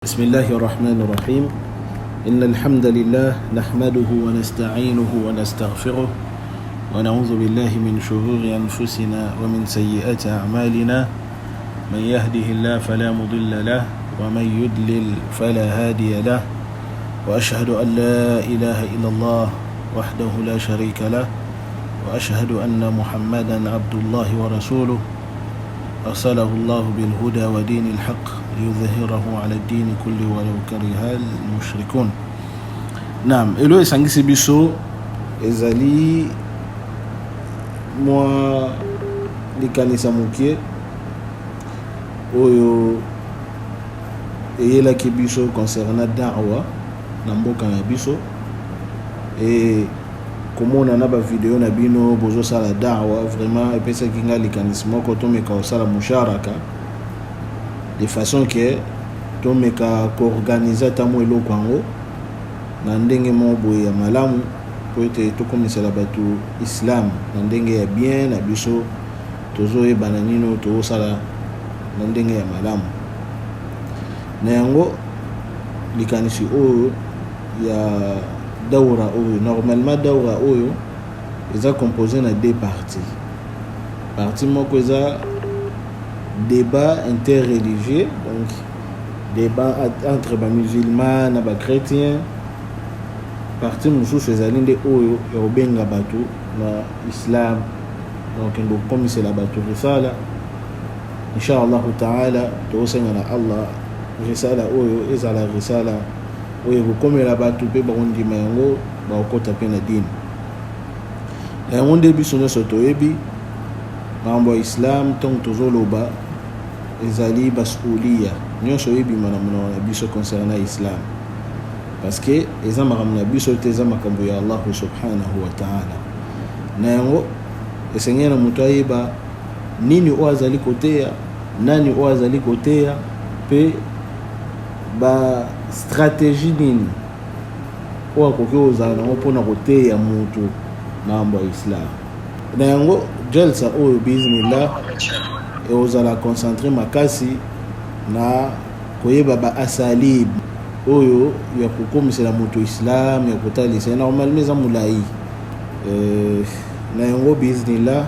بسم الله الرحمن الرحيم. إن الحمد لله نحمده ونستعينه ونستغفره ونعوذ بالله من شرور أنفسنا ومن سيئات أعمالنا. من يهده الله فلا مضل له ومن يضلل فلا هادي له، وأشهد أن لا إله إلا الله وحده لا شريك له، وأشهد أن محمدا عبد الله ورسوله، أرسله الله بالهدى ودين الحق ليظهره على الدين كله ولو كره المشركون. نعم، elo esangisi biso ezali mwa likanisa moke oyo eyelaki biso concernant da'wa na mboka na biso. E komona na bavideo na bino bozosala da'wa, vraiment epesaki ngai likanisi moko tomeka kosala musharaka, de façon que tomeka koorganiser ata mwa eloko yango na ndenge moko boye ya malamu, mpo ete tokomisela bato islam na ndenge ya bien. Na biso tozoyebana nino tozosala na ndenge ya malamu. Na yango likanisi oyo ya daura oyo, normalement daura oyo eza composé na deux parties. Partie moko eza débat interreligieux, donc débat entre bamusulman na bachrétien. Partie mosusu ezali nde oyo ya kobenga bato na islam, donc kende kokomisela bato risala. Inshallahu taala, tokosenga na Allah risala oyo ezala risala oyo ekokomela bato mpe bakondima yango, bakokɔta mpe na dini na yango. Nde biso nyonso toyebi makambo ya islam. Ntango tozoloba, ezali masuliya nyonso oyebima na monoko na biso concernant islam, parce que eza makambo na biso te, eza makambo ya Allahu subhanahu wa taala. Na yango esengeli na moto ayeba nini oyo azali koteya, nani oyo azali koteya, mpe bastratégie nini oyo akoki kozala nango mpona koteya motu makambo ya islam. Na yango jalsa oyo, biiznillah, ekozala concentré makasi na koyeba baasalib oyo ya kokomisela moto islam, ya kotalisa. Normalement eza molai. Na yango, biiznillah,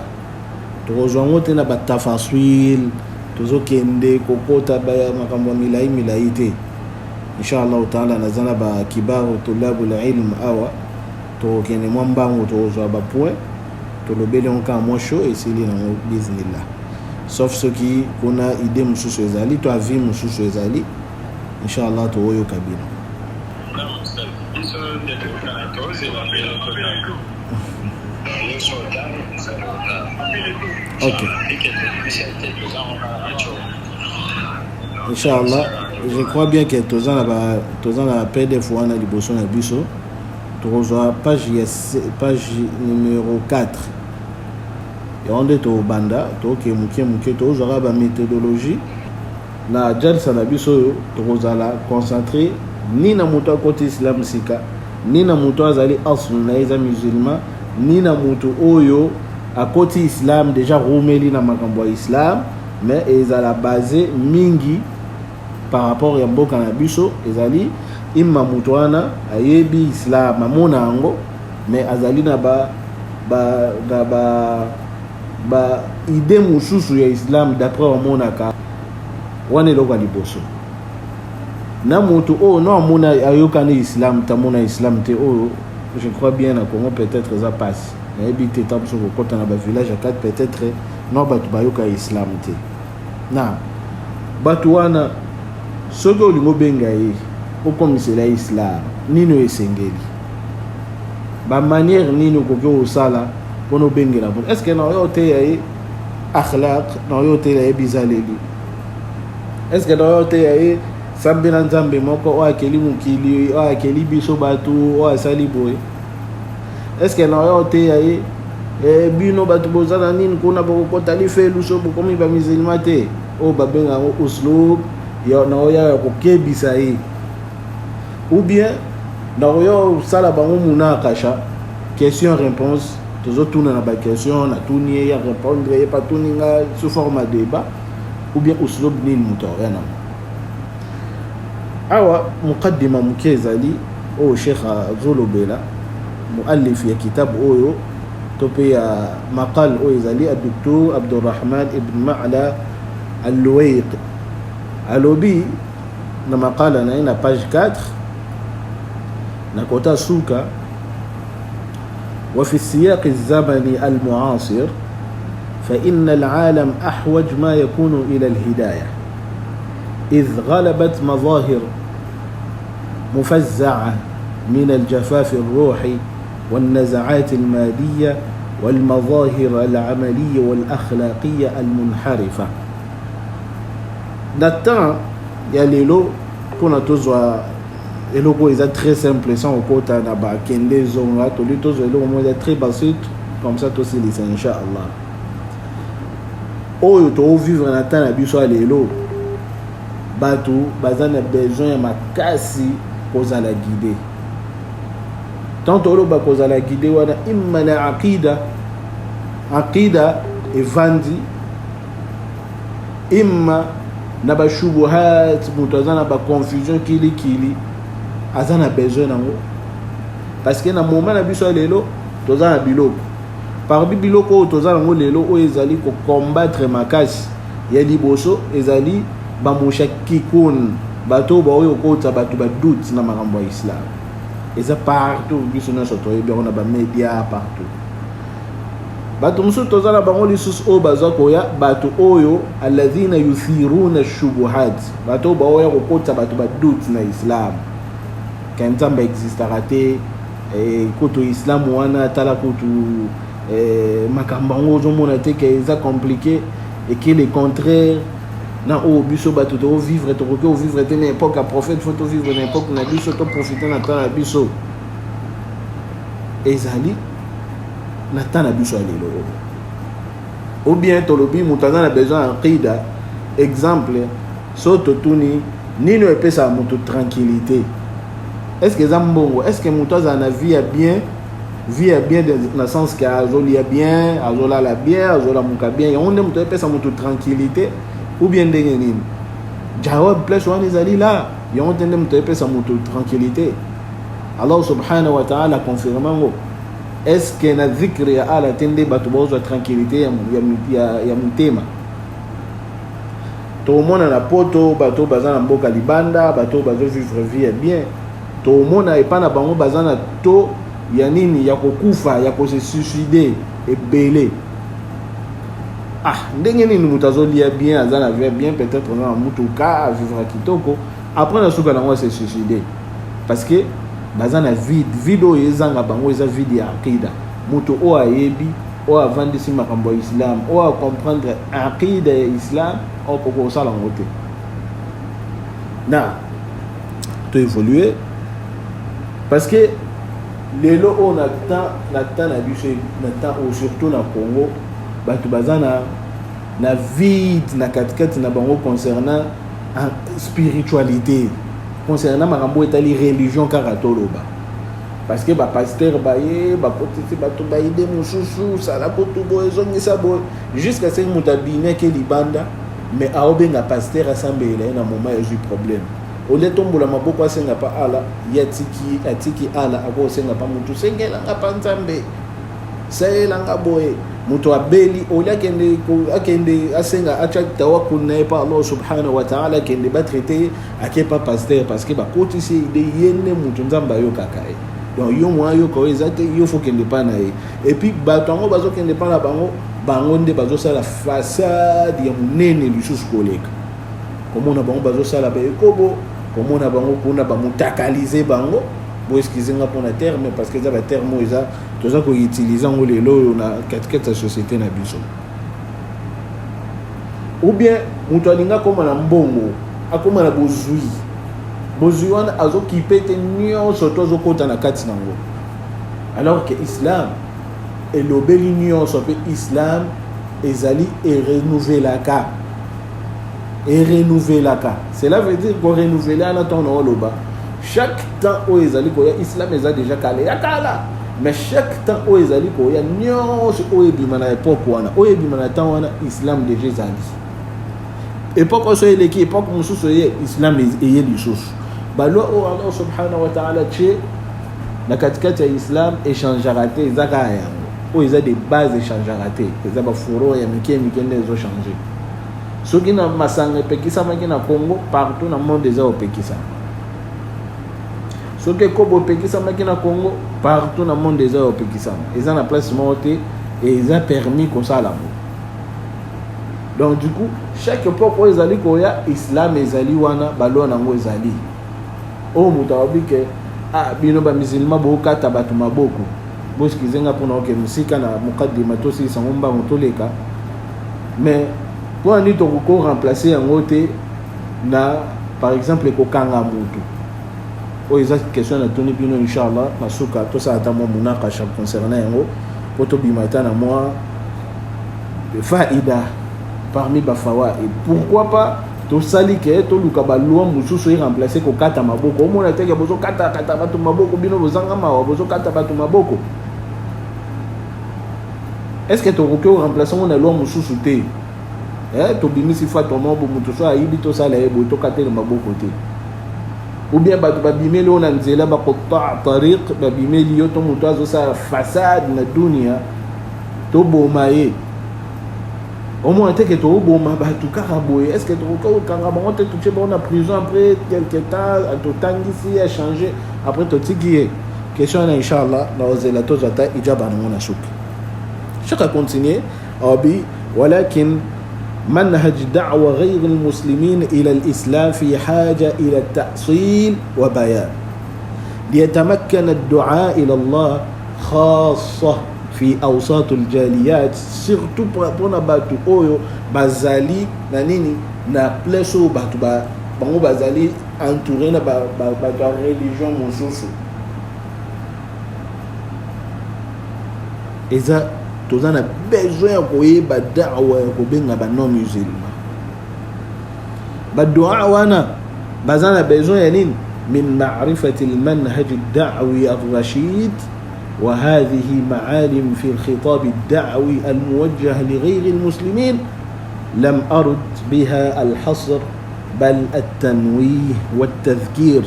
tokozwa yango te na batafasil, tozokende kokota makambo ya milai milai te. Inshallahu taala, naza na bakibaru tulabul ilm awa, tokokende mwa mbangu, tokozwa bapoint, tolobeli yango kaka mwa show, esili nango biiznillah, sauf soki kuna idée mosusu ezali to avis mosusu ezali. Inshallah tokoyoka bino. Biso nde tozela bino, totanga nyonso otanga, ezali otanga. Ok. Inshallah, je crois bien que toza na PDF wana liboso na biso. Tokozwa page ya page numéro 4, yango nde tobanda. Toke moke moke, tozwaka baméthodologie. Na jalsa na biso oyo, tokozala concentré ni na moto akoti islam sika, ni na moto azali aslu na ye eza musulman, ni na moto oyo akoti islam déjà, rumeli na makambo ya islam. Mais ezala base mingi par rapport ya mboka na biso. Ezali imma moto wana ayebi islam, amona yango, mais azali na ba ba na ba ba idée mosusu ya islam d'après amonaka wana. Eloko ya liboso, na moto oyo no amona, ayokani islam te, amona islam te, oyo je crois bien na Congo peut-être eza pasi, nayebi te. Ta mosusu kokɔta na bavillage ya kati, peut-être no bato bayoka islam te. Na bato wana, soki olingi obenga ye, okomisela ye islam, nini oyo esengeli, bamanière nini okoki kosala mpona obengela moto? Est ce que na oyo oteya ye akhlaq, na oyo oteya ye bizaleli? Est ce que na oyo oteya ye sambela Nzambe moko oyo akeli mokili, oyo akeli biso bato, oyo asali boye? Est ce que na oyo oteya ye bino bato boza na nini kuna, bokokota lifelu so bokomi bamusulman te, oyo babenga yango uslub na oyo ya kokebisa ye, ou bien na oyo osala bango munakasha, question réponse, tozotuna na baquestion, natuni ye, ya répondre, ye patuni nga sous forme ya débat, ou bien uslub nini moto aoya nango? Awa muqaddima moke ezali oyo Sheikh azolobela, muallif ya kitabu oyo to mpe ya maqal oyo ezali Docteur Abdurrahman ibn Ma'la Al-Luwaiq, alobi na maqala na ye na page 4 na kota suka: وفي السياق الزمني المعاصر فإن العالم أحوج ما يكون إلى الهداية، إذ غلبت مظاهر مفزعة من الجفاف الروحي والنزعات المادية والمظاهر العملية والأخلاقية المنحرفة. Na temps ya lelo, mpona tozwa eloko eza très simple sans okota na bakende ezonga, toli tozwa eloko moko eza très basique comme ça, tosilisa insha Allah. Oyo toovivre na temps na biso ya lelo, bato baza na besoin ya makasi kozala guide. Tant toloba kozala guide wana, imma na aqida, aqida evandi, imma na bashubuhat, moto aza na baconfusion kilikili, aza na besoin nango, parce que na moment na biso ya lelo toza na biloko. Parmi biloko oyo toza nango lelo oyo ezali kocombattre makasi, ya liboso ezali bamushakikun, bato oyo baoyo okota bato badoute na makambo ya islam. Eza partout, biso nyonso toyebi yango na bamédia partout. Bato mosusu toza na bango lisusu oyo baza koya, bato oyo alladhina yuthiruna shubuhat, bato oyo baoya kokota bato badoute na islam, ke Nzambe existaka te, kutu islam wana, tala kutu makambo yango ozomona te ke eza compliqué et que le contraire na oyo biso bato tokovivre, tokoki kovivre te na époque ya prophète, faut tovivre na époque na biso, toprofite na temps na biso. Ezali na temps na biso ya lelo oyo. Ou bien tolobi moto aza na besoin ya aqida. Exemple, so totuni nini oyo epesaka moto tranquillité, est ce que eza mbongo? Est ce que moto azala na vie ya bien, vie ya bien na sens ke azolia bien, azolala bien, azolamuka bien, yango nde moto epesa moto tranquillité, ou bien ndenge nini? Jawab place wana ezali la, yango te nde moto epesa moto tranquillité. Allah subhanahu wa ta'ala confirme yango. Est ce que na dhikri ya Allah te nde bato bazwa tranquillité ya motema? Tokomona na Poto, bato baza na mboka libanda, bato bazovivre vie ya bien, tokomona epai na bango baza na to ya nini, ya kokufa, ya kose suicider ebele. Ah, ndenge nini moto azolia bien, aza na vie bien, peut-être aza na mutuka, avivre kitoko, après na suka nango ase suicider? Parce que baza na vide. Vide oyo ezanga bango eza vide ya aqida. Moto oyo ayebi, oyo avandisi makambo ya islam, oyo acomprendre aqida ya islam, okoka kosala yango te. Na toévolue, parce que lelo oyo na temps na biso, na temps oyo surtout na Congo, bato baza na vide na katikati na bango concernant spiritualité, concernant makambo etali religion kaka toloba, parce que bapasteur baye bakotisi bato baide mosusu, sala kutu boye, ezongisa boye, jusqu'à ce moto abimi ake libanda, mais aobenga pasteur asambela ye. Na moment ezwi problème, olie tombola maboko asenga pa ala, ye atiki ala, akosenga pa motu, sengelanga pa Nzambe, salelanga boye. Moto abeli, oli akende asenga, atya tawakul na ye pa Allah subhanahu wa ta'ala, akende batraite ye, ake pa pasteur, parce que bakotisi idée ye nde moto Nzambe ayokaka ye. Donc yo mwa ayoka oyo eza te, yo faut kende pa na ye. Et puis bato yango bazokende pa na bango, bango nde bazosala fasade ya monene lisusu koleka. Komona bango bazosala baekobo, komona bango kuna bamutakalize bango. Boexcuse nga mpona terme, parce que eza baterme oyo eza toza koutilize yango lelo oyo na katikati ya société na biso. Ou bien moto alingi akóma na mbongo, akóma na bozwi, bozwi wana azokipe te nyonso to azokɔta na kati nango, alors que islam elobeli nyonso, mpe islam ezali erenouvelaka, erenouvelaka. Cela veut dire korenouveler wana, ntango na oloba chaque temps oyo ezali koya, islam eza déjà kala ya kala, mais chaque temps oyo ezali koya, nyonso oyo ebima na époque wana, oyo ebima na temps wana, islam déjà ezali. Époque oyo so eleki, époque mosusu eye, islam eye lisusu. Baloi oyo Allah subhanahu wa ta'ala tie na katikati ya islam echangeaka te, eza kaka yango oyo eza de base, echangeaka te, eza bafuro ya mike mike nde ezochange. Soki na masanga epekisamaki na Congo, partout na monde eza opekisama. Soki ekobo epekisamaki na Congo, partout na monde eza opekisama. Eza na place moko te eza permis kosala ngo. Donc du coup, chaque époque oyo ezali koya, islam ezali wana, baloi nango ezali. Oyo moto alobi ke ah, bino bamusulman bokata bato maboko, boskize nga mpona oke mosika na mokadima, tosilisa yango mbango toleka. Mais mpo na nini tokoki remplace yango te na par exemple kokanga motu? Oyo eza question natuni bino. Inshallah na suka tosala ata mwa munakasha concernant yango, mpo tobima ata na mwa faida parmi bafawaid. Pourquoi pas tosali ke toluka baloi mosusu eremplace kokata maboko? Omona teke bozokatakata bato maboko, bino bozanga mawa, bozokata bato maboko. Est ce que tokoki oremplace yango na loi mosusu te? Eh, tobimisi fatwa moko, moto so ayibi tosala ye boye, tokatele maboko te. Ou bien bato babimeli oyo na nzela, bakota tariq, babimeli yo to moto azosala fasade na dunia, toboma ye. Omona te ke toboma bato kaka boye? Est ce que tokoki kokanga bango te, totie bango na prison, après quelque temps totangisi ye, change, après totiki ye? Question wana, inshallah, naozela tozwa ata ijaba nango na suka. Shaka continue abi: ولكن منهج دعوة غير المسلمين إلى الإسلام في حاجة إلى التأصيل وبيان ليتمكن الدعاء إلى الله، خاصة في أوساط الجاليات، surtout mpona bato oyo bazali na nini, na place oyo bato bango bazali entouré na bato ya religion mosusu. Eza toza na besoin ya koyeba dawa ya kobenga ba non musulman. Badua wana baza na besoin ya nini? Min marifati lmanhaj dawi arrashid. وهذه معالم في الخطاب الدعوي الموجه لغير المسلمين لم أرد بها الحصر بل التنويه والتذكير.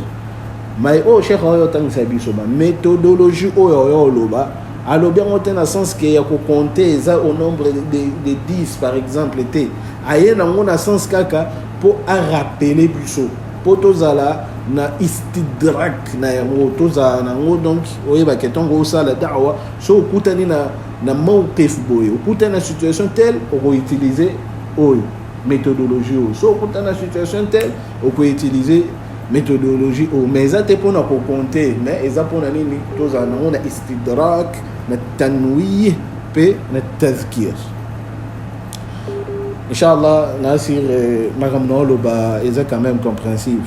Mais oyo cheikh oyo otangisa biso ba méthodologie oyo oyo oloba, alobi yango te na sens ke ya kocompter eza au nombre de 10 par exemple te. Aye nango na sens kaka mpo arappeler biso, mpo tozala na istidrak na yango, tozala nango. Donc oyebake ntongo osala dawa, so okutani na mawqif boye, okutani na situation tel, okoutilize oyo méthodologie oyo. So okutani na situation tel, okoutilize méthodologie oyo. Mais eza te mpona kocompter, mais eza mpona nini? Tozala nango na istidrak, na tanwih mpe na tadhkir, inshallah. Nasir, makambo na oloba eza quand même compréhensive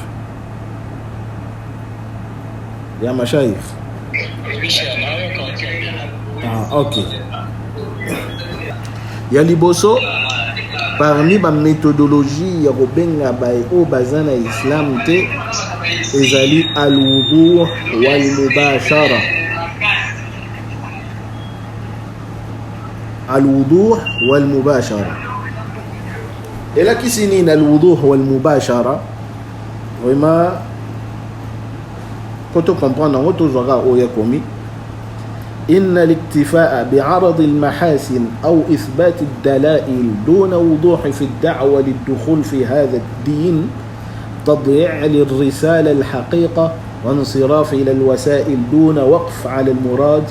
ya mashaikh? Ah, ok. Ya liboso parmi baméthodologie ya kobenga baye oyo baza na islam te ezali alwuduh walmubashara. Alwuduh walmubashara elakisi nini? Alwuduh walmubashara, vraiment po tocomprendre yango, tozwaka oyo ekomi: إن الاكتفاء بعرض المحاسن أو إثبات الدلائل دون وضوح في الدعوة للدخول في هذا الدين تضييع للرسالة الحقيقة وانصراف إلى الوسائل دون وقف على المراد.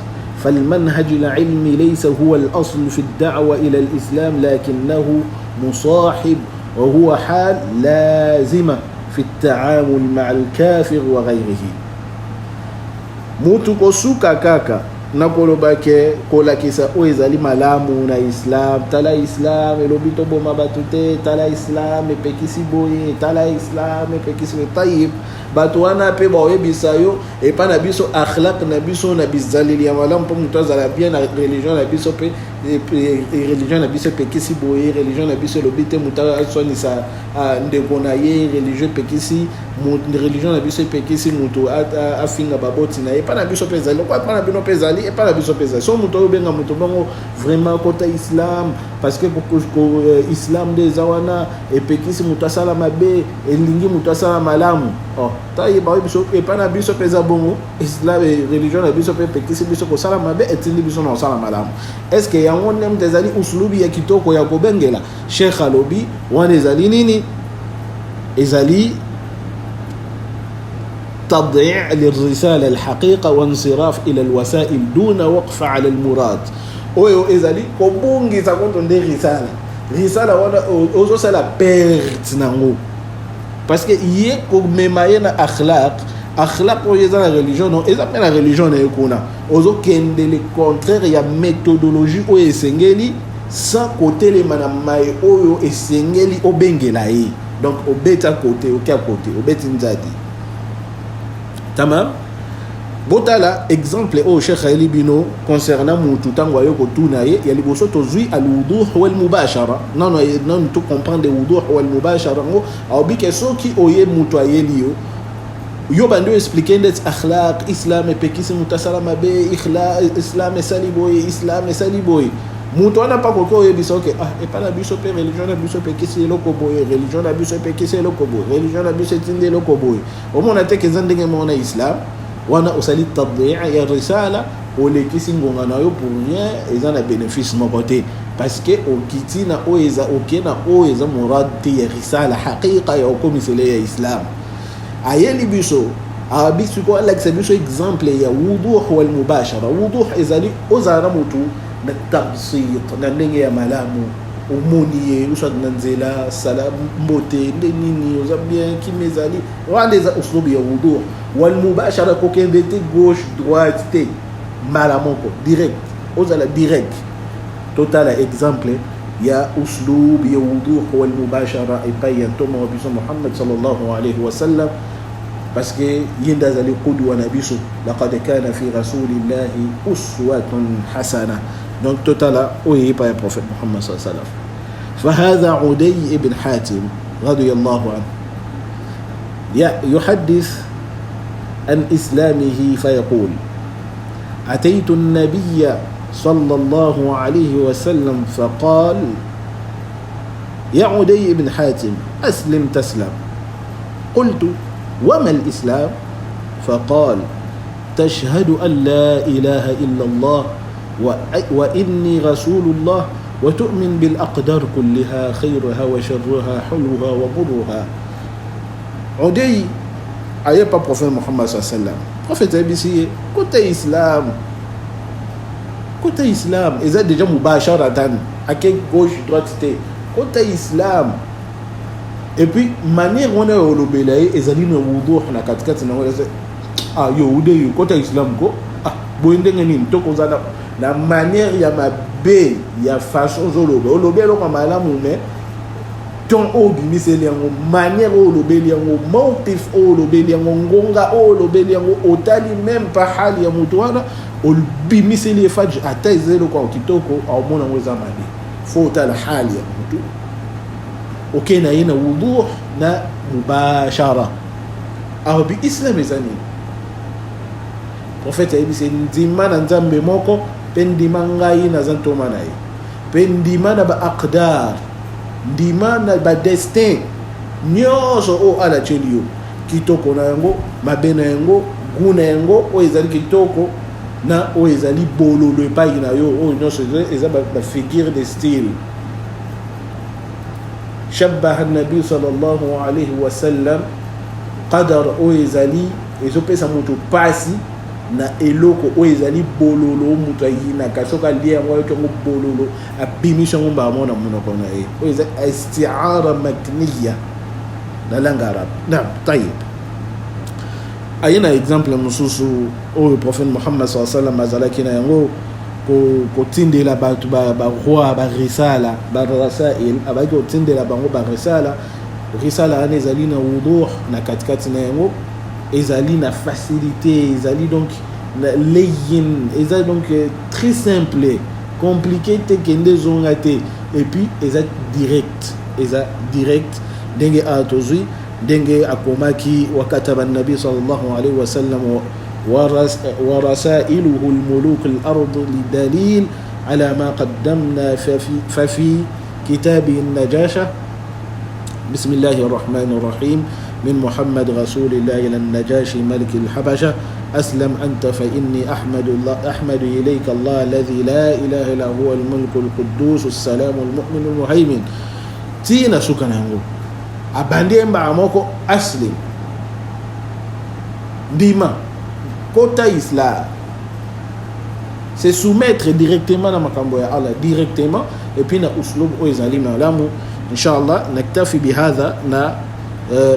فالمنهج العلمي ليس هو الأصل في الدعوة إلى الإسلام، لكنه مصاحب وهو حال لازمة في التعامل مع الكافر وغيره. Mutu kosuka kaka na koloba ke kolakisa oyo ezali malamu na islam, tala islam elobi toboma bato te, tala islam epekisi boye, tala islam epekisi boye. Tayib, bato wana mpe baoyebisa yo epai na biso akhlaq na biso na bizaleli ya malamu, mpo moto azala bien na religion na biso mpe. Religion na biso epekisi boye, religion na biso elobi te moto aswanisa ndeko na ye, religion epekisi, religion na biso epekisi moto afinga baboti na ye. Epai na biso mpe ezali lokola epai na bino mpe ezali, epai na biso mpe ezali. So moto oyo obenga moto bongo vraiment kota islam, parce que islam nde eza wana, epekisi moto asala mabe, elingi moto asala malamu. Oh, tayeba oyo biso epai na biso mpe eza bongo. Islam, religion na biso mpe epekisi biso kosala mabe, etindi biso na kosala malamu. Est ce que yango nde moto ezali usulubi ya kitoko ya kobengela? Cheikh alobi wana ezali nini? Ezali تضييع للرسالة الحقيقة وانصراف إلى الوسائل دون وقف على المراد. Oyo ezali kobungisa konto nde risala. Risala wana ozosala perte nango, parce que ye komema ye na akhlaq, akhlaq oyo eza na religion, no eza mpe na religion na ye kuna, ozokende le contraire ya méthodologie oyo esengeli, sans kotelema na maye oyo esengeli obengela ye. Donc obeti kote, okia kote, obeti nzadi. Tamam. Botala exemple oyo cheikh ayeli bino concernant mutu ntango aye kotuna ye. Ya liboso tozwi alwuduh walmubashara. Nano nano to comprendre wuduh walmubashara yango. Aobi ke soki oye, mutu ayeli yo, yo bandi oexpliquer ndeti akhlaq, islam epekisi moto asala mabe, islam esali boye, islam esali boye, moto wana mpa koki oyebisa oke: ah, epai na biso mpe religion na biso epekisi eloko boye, religion na biso epekisi eloko boye, religion na biso etindi eloko boye. Omona te ke eza ndenge moko na islam wana. Osali tadii ya risala, olekisi ngonga na yo pour rien, eza na bénéfice moko te, parce que okiti na oyo eza, oke na oyo eza murad te ya risala haqiqa ya okomisele ya islam. Ayeli biso, abi sikoyo alakisa biso exemple ya wuduh wal mubashara. Wuduh ezali ozala na motu na tabsit, na ndenge ya malamu. Omoni ye soit na nzela, sala mbote, nde nini, oza bien, kimi ezali wana, eza uslubi ya wuduh. Wal mubashara, kokende te gauche droite te, mbala moko direct, ozala direct. Totala exemple ya uslub ya wuduh wal mubashara epai ya ntoma wa biso Muhammad sallallahu alaihi wasallam, parce que ye nde azali qudwa na biso. Laqad kana fi rasulillahi uswatun hasana. Donc totala oyo epai ya prophète Muhammad saa sallam. فهذا عدي بن حاتم رضي الله عنه يحدث عن إسلامه فيقول: أتيت النبي صلى الله عليه وسلم فقال: يا عدي بن حاتم، أسلم تسلم. قلت: وما الإسلام؟ فقال: تشهد أن لا إله إلا الله وإني رسول الله، وتؤمن بالأقدار كلها، خيرها وشرها، حلوها ومرها. عدي aye pa prophète Muhammad sallallahu alaihi wasallam. Prophète ayebisi ye: kota islam, kota islam. Eza déjà mubasharatan, ake gauche droite te, kota islam. Et puis manière wana oyo olobela ye ezali na wuduh na katikati nango. Ah, yo ude, yo kota islam ko, ah, boye ndenge nini? To kozala na manière ya mabe ya façon ozoloba, olobi eloko ya malamu, mais ton oyo obimiseli yango, manière oyo olobeli yango, mawqif oyo olobeli yango, ngonga oyo olobeli yango, otali même pa hali ya moto wana obimiseli ye faji. Ata eza eloko ya kitoko, aomona yango eza mabe. Fo otala hali ya motu, okei na ye na wuduh na mubashara. Alobi: islam eza nini? Prophète ayebisi: ndima na Nzambe moko, mpe ndima ngai naza ntoma na ye, mpe ndima na baaqdar, ndima na badestin nyonso oyo ala atieli yo, kitoko na yango, mabe na yango, gu na yango, oyo ezali kitoko na oyo ezali bololo epai na yo. Oyo nyonso eza bafigure de style. Shabaha nabi sallallahu alayhi wasallam qadar oyo ezali ezopesa moto pasi na eloko oyo ezali bololo. Moto ayinaka soki alie yango, ayoki yango bololo, abimisi yango mbala moko na monoko na ye. Oyo eza istiara makniya na langue arabe. Nam, tayib. Aye na exemple mosusu oyo prophète Muhammad saa sallam azalaki na yango kotindela bato, baroi, barisala, barasail. Abaki kotindela bango barisala. Risala wana ezali na wuduh na katikati na yango, ezali na facilité, ezali donc na layin, eza donc très simple. Compliqué te, kende zonga te, et puis eza direct, eza direct ndenge awa tozwi ndenge akomaki wakataba nabi sallallahu alaihi wasallam ورسائله الملوك الأرض لدليل على ما قدمنا ففي كتابه النجاشة بسم الله الرحمن الرحيم من محمد رسول الله إلى النجاشي ملك الحبشة أسلم أنت فإني أحمد الله أحمد إليك الله الذي لا إله إلا هو الملك القدوس السلام المؤمن المهيمن tina suka na yango abandi ye mbala moko aslim ndima kota islam se soumettre directement na makambo ya Allah directement et puis na uslub oyo ezali malamu inshallah naktafi bihadha na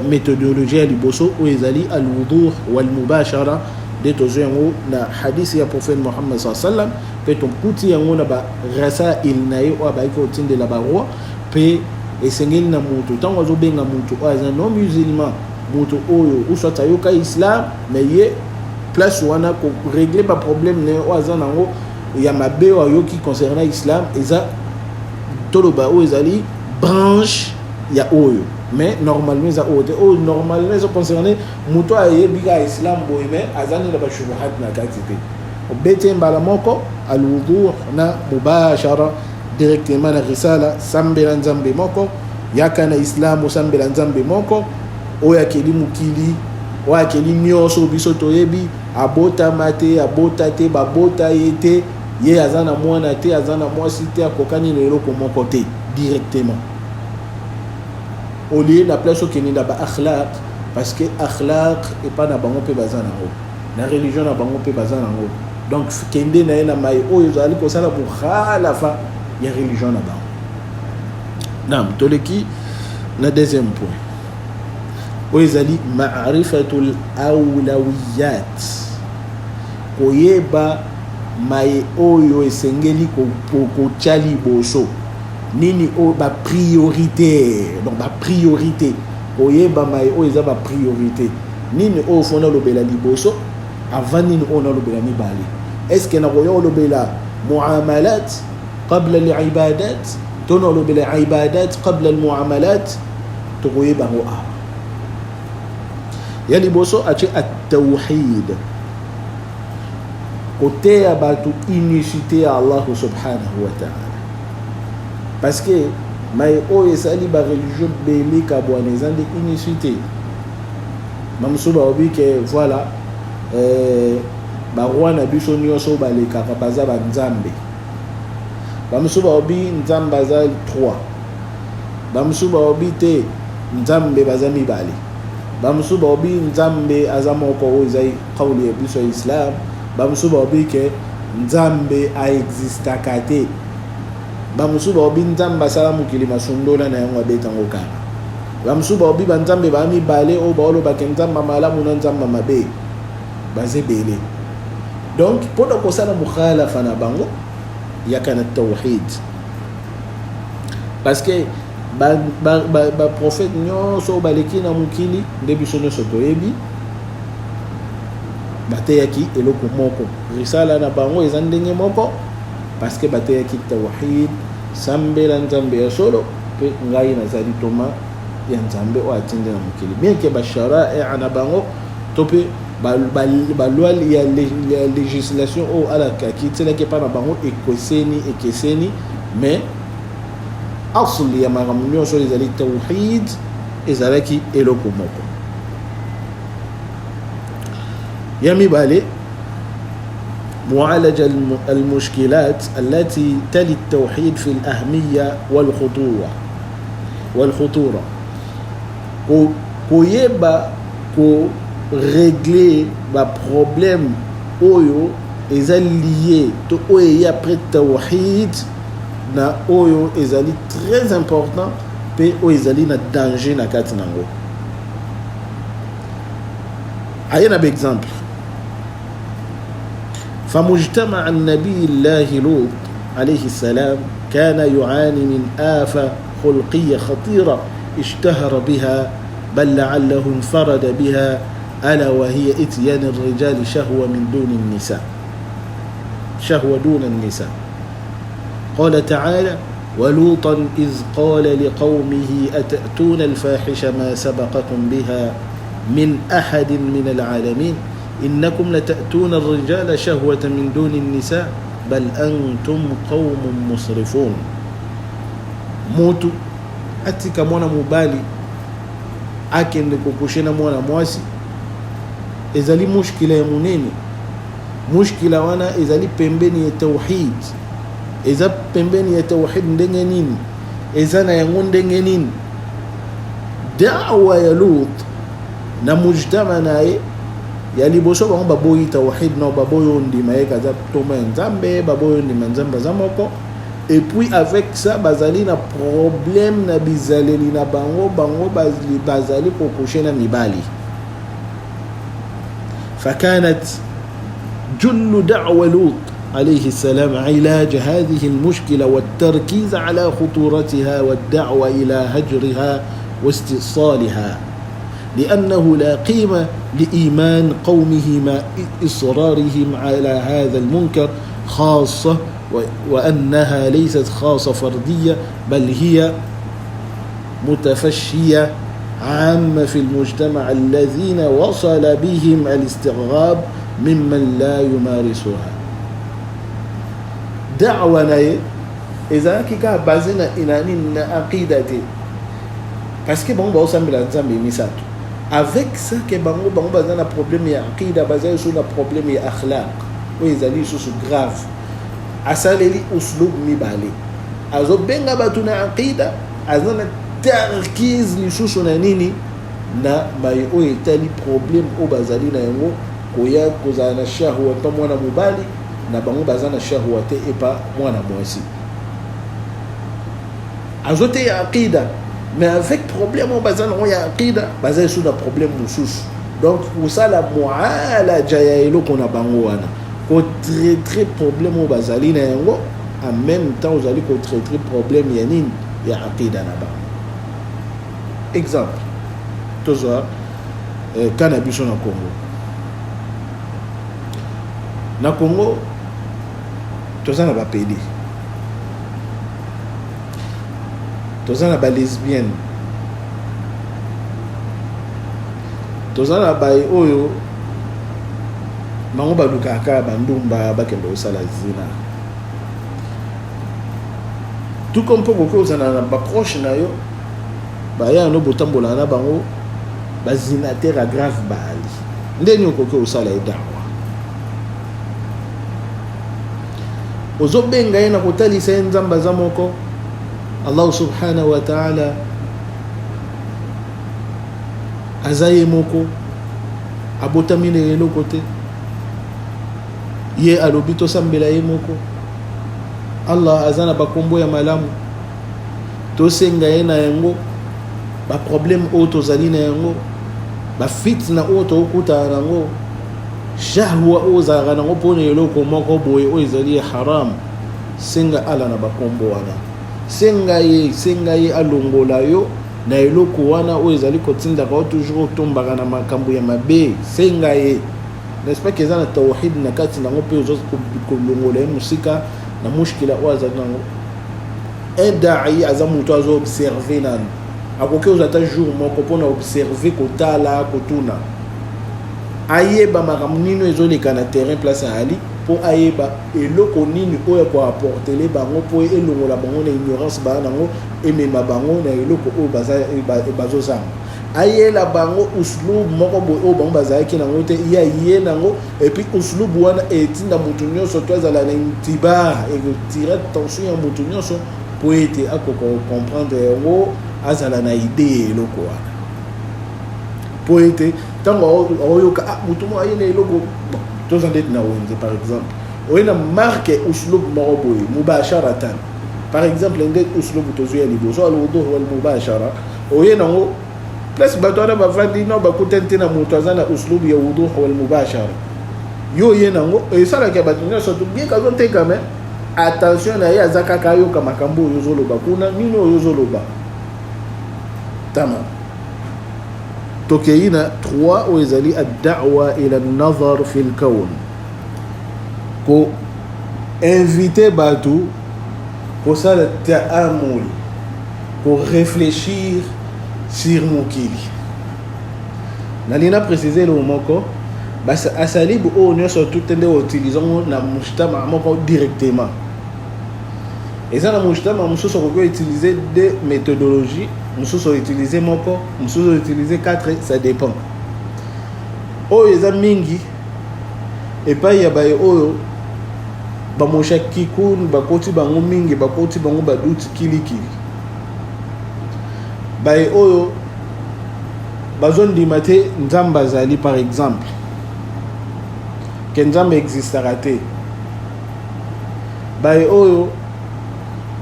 méthodologie ya liboso oyo ezali alwuduh walmubashara nde tozwi yango na hadisi ya prophète Muhammad saa sallam mpe tokuti yango na barasail na ye oyo abayaki kotindela baroi mpe esengeli na moto ntango azobenga moto oyo aza non musulman moto oyo uswat ayoka islam mais ye place wana korégler baproblème na ye oyo aza nango ya mabe oyo ayoki concernant islam eza toloba oyo ezali branche ya oyo mais normalement eza oyo te oyo normalement eza concerne moto ayebi kaka islam boye mais aza nde na bashubuhat na kati te obeti mbala moko alwuduh na mubashara directement na risala sambela nzambe moko yaka na islam osambela nzambe moko oyo akeli mokili oyo akeli nyonso biso toyebi abotama te abota te babota ye te ye aza na mwana te aza na mwasi te akokani na eloko moko te directement au lieu na place okende na baakhlaq parce que akhlaq epa na bango mpe baza nango na religion na bango mpe baza nango donc kende na ye na mai oyo ozali kosala mukhalafa ya religion na bango nam toleki na deuxième point oyo ezali marifatul aulawiyat koyeba maye oyo esengeli kotya liboso nini oyo bapriorité donc bapriorité koyeba maye oyo eza bapriorité nini oyo fo nalobela liboso avant nini oyo nalobela mibale est ce que nakoya kolobela muamalat qabla libadat to nalobela ibadat qabla almuamalat tokoyeba yango awa ya liboso atie atawhid koteya bato unicité ya allahu subhanahu wa taala parce que mai oyo esali bareligion bele kabwana eza nde unicité bamosusu balobi ke voilà baroi na biso nyonso balekaka baza banzambe bamosusu balobi nzambe aza 3 bamosusu balobi te nzambe baza mibale bamosusu balobi nzambe aza moko oyo eza kauli ya biso ya islam bamosusu balobi ke nzambe aexistaka te bamosusu balobi nzambe asala mokili masundola na yango abetango kaka bamosusu balobi banzambe baa mibale oyo baolobaka nzambe malamu na nzambe mabe baza ebele donc mpona kosala mukhalafa na bango yaka na tawhid parce que baprophète nyonso oyo baleki na mokili nde biso nyonso toyebi bateyaki eloko moko risala na bango eza ndenge moko parce que bateyaki tawhid sambela nzambe ya solo mpe ngai nazali toma ya nzambe oyo atindi na mokili bien ke basharai na bango to mpe baloi ya législation oyo alakaki tielaki epai na bango ekeseni ekeseni mais asl ya makambo nyonso oyo ezali tawhid ezalaki eloko moko ya mibale معالجة المشكلات التي تلي التوحيد في الأهمية والخطورة koyeba korégler baproblème oyo eza lié to oyo eyi après tawhid na oyo ezali très important mpe oyo ezali na danger na kati nango aye na baexemple فمجتمع النبي الله لوط عليه السلام كان يعاني من آفة خلقية خطيرة اشتهر بها بل لعله انفرد بها ألا وهي إتيان الرجال شهوة من دون النساء شهوة دون النساء قال تعالى ولوطا إذ قال لقومه أتأتون الفاحشة ما سبقكم بها من أحد من العالمين إنكم لتأتون الرجال شهوة من دون النساء بل أنتم قوم مسرفون mutu atika mwana mobali akende kokushe na mwana mwasi ezali mushkila ya monene mushkila wana ezali pembeni ya tauhid eza pembeni ya tauhid ndenge nini eza na yango ndenge nini dawa ya lut na mujtama na ye ya liboso bango baboyi tauhid no baboyi ondima ye kaza toma ya nzambe baboyi ondima nzambe aza moko et puis avec ça bazali na problème na bizaleli na bango bango bazali kokushe na mibali فكانت جل دعوة لوط عليه السلام علاج هذه المشكلة والتركيز على خطورتها والدعوة إلى هجرها واستئصالها لأنه لا قيمة لإيمان قومه مع إصرارهم على هذا المنكر خاصة وأنها ليست خاصة فردية بل هي متفشية عامة في المجتمع الذين وصل بهم الاستغراب ممن لا يمارسها دعوة na ye ezalaki kaka base na nini na aqida te parce que bango baosambela nzambe misato avec ça ke bango bango baza na problème ya aqida baza lisusu na problème ya akhlaq oyo ezali lisusu grave asaleli uslub mibale azobenga bato na aqida aza na tarkiz lisusu na nini na maye oyo etali problème oyo bazali na yango koya kozala na shahwa epa mwana mobali na bango baza na shahwa te epa mwana mwasi azoteya aqida mais avec problème oyo baza nango ya aqida baza lisusu na problème mosusu donc kosala mualaja ya eloko na bango wana kotraite problème oyo bazali na yango en même temps ozali kotraite problème ya nini ya aqida na bango exemple tozwa eh, ka na biso na congo na congo toza na bapede toza na balesbienne toza na baye oyo bango balukaka kaka bandumba bakende kosala zina tout comme mpo koki ozala na baproche na yo baya no botambolaka na bango bazinatere ya grave baali ndeni okoki kosala ye dawa ozobenga ye na kotalisa ye nzambe aza moko allahu subhanahu wa taala aza ye moko abotami na eloko te ye alobi tosambela ye moko allah aza na bakombo ya malamu tosenga ye na yango baproblème oyo tozali na yango bafitna oyo tokokutana na yango shahwa oyo ozalaka nango mpona eloko moko boye oyo ezali ya haram senga ala na bakombo wana senga ye senga ye alongola yo na eloko wana oyo ezali kotindaka yo toujours otombaka na makambo ya mabe senga ye n'est-ce pas qu'eza na tawhid na kati nango mpe ozo kolongola ye mosika na mushkila oyo azali nango un da'i aza moto azo observe nanu akoki ozwa ata jour moko mpona observe kotala kotuna ayeba makambo nini ezoleka na terrain place ali mpo ayeba eloko nini oyo akoaportele bango mpo elongola bango na ignorance baa nango emema bango na eloko oyo bazozanga ayela bango uslub moko boye oyo bango bazalaki nango te ye aye nango epuis uslub wana etinda moto nyonso to azala na intibar ekotira tension ya moto nyonso mpo ete akoka kocomprendre yango azala na idee ya eloko wana mpo ete ntango aoyoka ah, moto moko aye na eloko bon toza ndeti na wenze par exemple oye na marke uslub moko boye mubasharatan par exemple nde uslub tozwi ya liboso alwuduh walmubashara oye nango place bato wana bavandi no bakutani te na moto aza na uslubu ya wuduh wal mubashara yo oye nango esalaka bato nyonso to bien kazoteka me attention na ye aza kaka ayoka makambo oyo ozoloba kuna nini oyo ozoloba tama tokei na 3 oyo ezali addawa ila nazar fi lkaun ko invite bato Kosala ta'amul, ko réfléchir sur mokili. Nalingi na préciser eloko moko, bas asalibu oyo nyonso tout nde outilize yango na mujtama moko directement. Eza na mujtama mosusu okoki utiliser deux méthodologies, mosusu outiliser moko, mosusu utiliser quatre, ça dépend. Oyo eza mingi epai ya baye oyo bamoshakikun bakoti bango mingi, bakoti bango baduti kilikili, baye oyo bazondima te Nzambe azali, par exemple ke Nzambe existaka te, baye oyo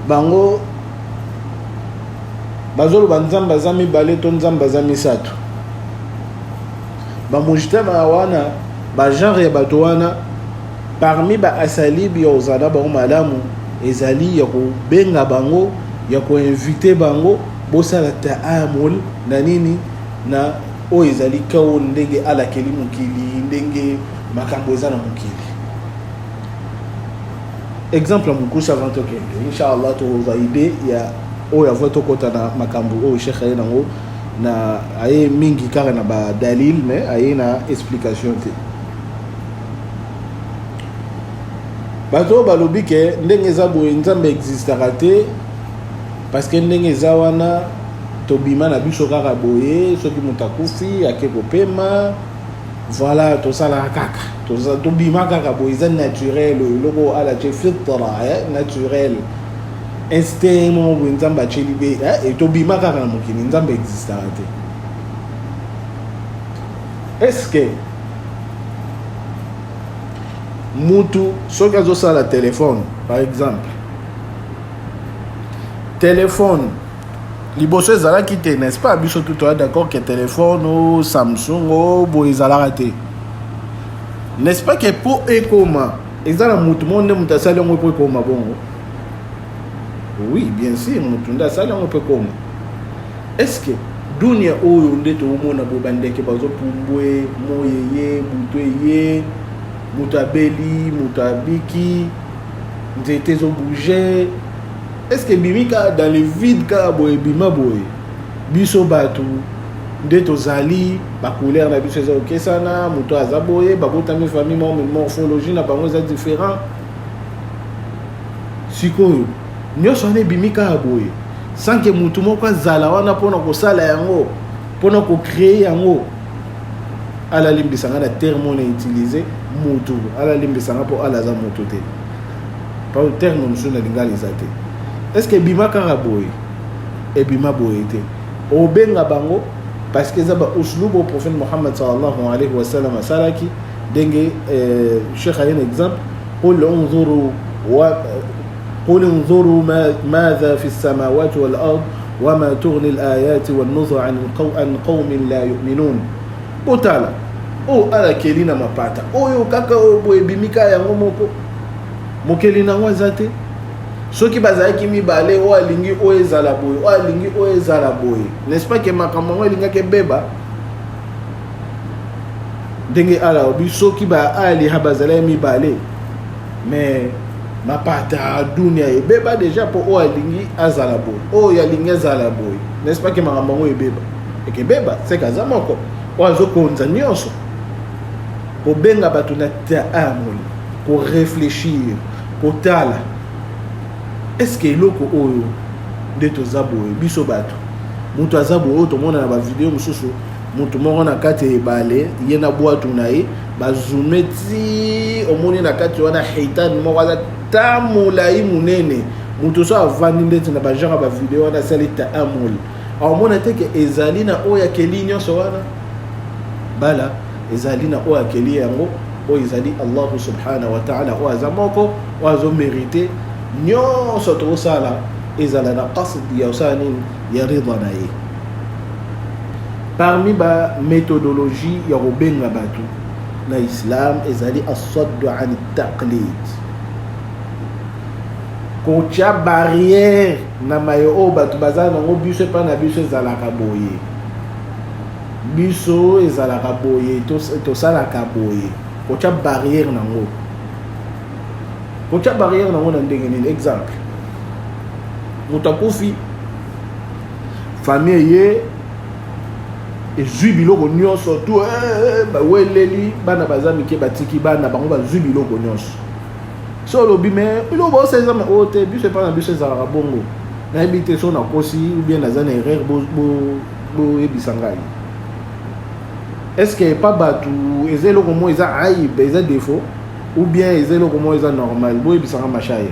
bango bazoloba Nzambe aza mibale to Nzambe aza misato. Ba mujtama wana, ba genre ya bato wana, parmi ba asalibi ya kozala na bango malamu ezali ya kobenga bango, ya koinvite bango bosala taamul na nini, na oyo ezali kao ndenge alakeli mokili, ndenge makambo eza na mokili. Exemple ya mokuse avant tokende, inshallah tokozwa idée ya oyo avant tokota na makambo oyo cheikh aye nango na aye mingi kaka na ba dalil, mais aye na explication te. Bato oyo balobi ke ndenge eza boye Nzambe existaka te, parce que ndenge eza wana tobima na biso kaka boye, soki moto akufi ake kopema, voilà, tosalaka kaka, tobima kaka boye, eza naturel, eloko ala tie fitra, naturel, instinct moko boye Nzambe atieli be, tobima kaka na mokili, Nzambe existaka te. Est-ce que mutu soki azosala telefone, par exemple, telefone liboso ezalaki te, n'est-ce pas? Biso tout toya d'accord que telefone o Samsung o boye ezalaka te, n'est-ce pas? Que po ekoma eza na mutu moko nde moto asali yango po ekoma bongo. Oui, bien sûr, motu nde asali yango po ekoma. Est-ce que dunia oyo nde toomona boye, bandeke bazopumbwe, moi eye, butu eye, moto abeli, moto abiki, nzete ezobouge, est ce que ebimi kaka dans le vide kaka boye, ebima boye? Biso bato nde tozali, bacouleur na biso eza okesana, moto aza boye, babotami famille moko, morphologie na bango eza différent. Sikoyo nyonso wana ebimi kaka boye sans que motu moko azala wana mpona kosala yango, mpona kocréer yango? Ala limbisanga na terme oyo na utilise, motu ala limbisanga mpo ala aza motu te, pa terme mosusu na lingala eza te. Est ce que ebima kaka boye? Ebima boye te. Obenga bango parce que eza ba uslubu prophète Muhammad sallallahu alayhi wa sallam asalaki ndenge cheikh aye na exemple: qul unzuru wa قل انظروا ماذا في السماوات والأرض وما تغني الآيات والنذر عن قوم لا يؤمنون. Botala oyo alakeli na mapata oyo kaka oyo boye ebimi kaka yango moko, mokeli nango aza te. Soki bazalaki mibale, oyo alingi oyo ezala boye, oyo alingi oyo ezala boye, n'est-ce pas ke makambo yango elingaki ebeba? Ndenge ala obi, soki baaliha bazalaki mibale, mais mapata dunia ebeba déjà, mpo oyo alingi azala boye, oyo alingi azala boye, n'est-ce pas ke makambo yango ebeba? Ekebeba seke aza moko oyo azokonza nyonso. Kobenga bato na taamul, korefléchir, kotala est ce que eloko oyo nde toza boye, biso bato, moto aza boye, oyo tomona na bavideo mosusu, moto moko na kati ya ebale, ye na bwatu na ye, bazume ti omoni na kati wana heitan moko aza ta molai monene. Moto so avandi ndeti na bagenre ya bavideo wana, asali taamul, aomona te ke ezali na oyo akeli nyonso wana. Bala ezali na oyo akeli yango, oyo ezali Allahu subhanahu wa ta'ala, oyo aza moko, oyo azomérite nyonso tokosala ezala na qasd ya kosala nini, ya rida na ye. Parmi ba méthodologie ya kobenga bato na islam ezali asaddu an taqlid, kotia barrière na maye oyo bato baza nango. Biso epai na biso ezalaka boye, biso ezalaka boye, tosalaka boye. Kotia barrière nango, kotia barrière nango na ndenge nini? Exemple, Moto akufi, famille eye ezwi biloko nyonso tu, eh, eh, baweleli bana baza mike, batiki bana bango bazwi biloko nyonso. So olobi me biloko baosa eza oyo te, biso epai na biso ezalaka bongo. Nayebi te so nakosi ou bien naza na erreur, boyebisa ngai. Est ce que epa bato eza eloko moko eza aib, eza défaut, ou bien eza eloko moko eza normal? Boyebisanga, mashair.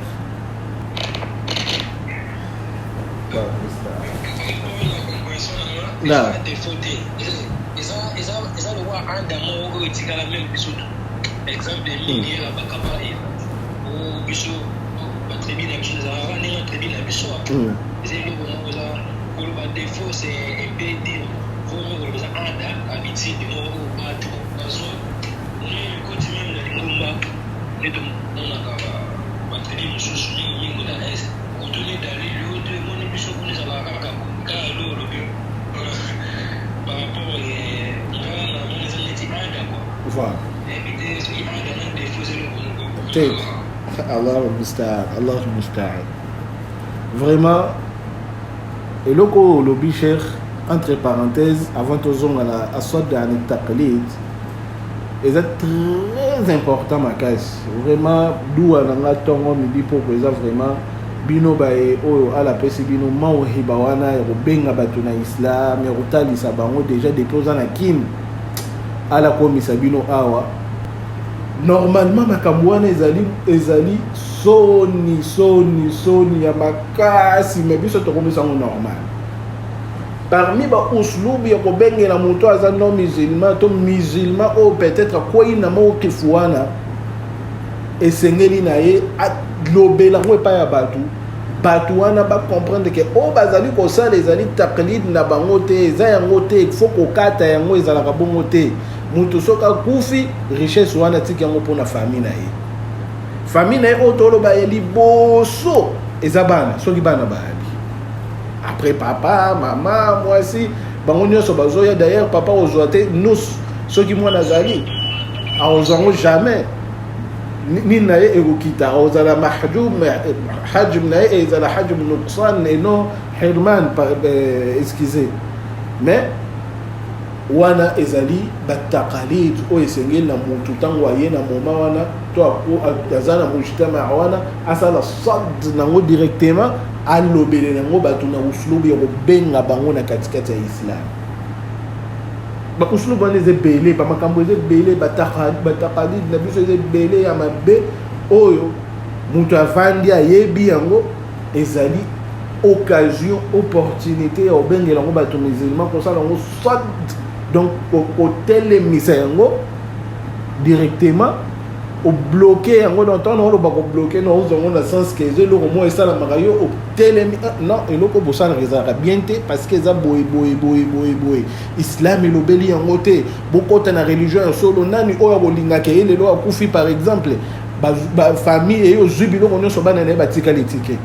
Na défaut te, eza lokwa anda moko oyo etikala même biso. Exemple mingi ya bakabari o biso, batribu na biso ezalaka ndenge tribu na biso. Eza eloko moko eza koloba défaut, c'est un peu dire. Vaut mieux koloba eza anda, habitude moko oyo bato bazwa. Omoni, ekoti même na lingomba nde tomonaka batribu mosusu mingimingi na est. Otuni dalili oyo te, emoni biso kuna ezalaka kaka kaka lo olobi par rapport. Nga namoni eza neti ada quoi. Voilà. Nayebi te soki ada na défaut eza eloko moko. Te, Allahu mustaan, Allahu mustaan. Vraiment, eloko oyo olobi, cheikh, entre parenthèses, avant tozonga na aswad an taqlid, eza très important makasi. Vraiment, duwa na nga ntongo, midi, poko eza vraiment bino baye oyo Ala apesi bino mawhiba wana ya kobenga bato na islam, ya kotalisa bango déjà depuis oza na Kini. Ala komisa bino awa, normalement makambo wana ezali soni, soni, soni ya makasi, mais biso tokomisa yango normal. Parmi bauslubu ya kobengela moto aza non musulman to musulman oyo peut-être akwei na mokifu wana, esengeli na ye alobela yango epai ya bato. Bato wana bacomprendre ke oyo bazali kosala ezali taklid na bango te, eza yango te, faut kokata yango, ezalaka bongo te. Moto soki akufi, richesse wana atiki yango mpona famille na ye. Famille na ye oyo toloba ye liboso eza bana. Soki bana bayabi, après papa, mama, mwasi, bango nyonso bazoya. D'ailleurs, papa ozwa te nus. Soki mwana azali, akozwa yango jamais. Nini na ye ekokita, akozala mahjub, hajm na ye ezala hajm nuqsan et non hirman, excusez. Mais wana ezali batakalid oyo esengeli na motu ntango aye na moma wana to aza na mujtama wana, asala sad nango directement, alobele yango bato na uslubu ya kobenga bango na katikati ya islam. Bauslubu wana eza ebele, bamakambo eza ebele, batakalid na biso eza ebele ya mabe oyo moto avandi ayebi yango. Ezali occasion, opportunité ya kobengela yango bato musulman, kosala yango soit, donc kotelemisa yango directement, obloquer yango. Donc ntango oloba kobloquer, na ozwa yango na sens ke eza eloko moko esalamaka, yo otelemi: non, eloko bosalaka ezalaka bien te, parce que eza boye, boye, boye, boye, boye, islam elobeli yango te. Bokɔta na religion ya solo. Nani oyo akolingaka ye lelo akufi, par exemple, bafamille eye ozwi biloko nyonso, bana na ye batikali etike,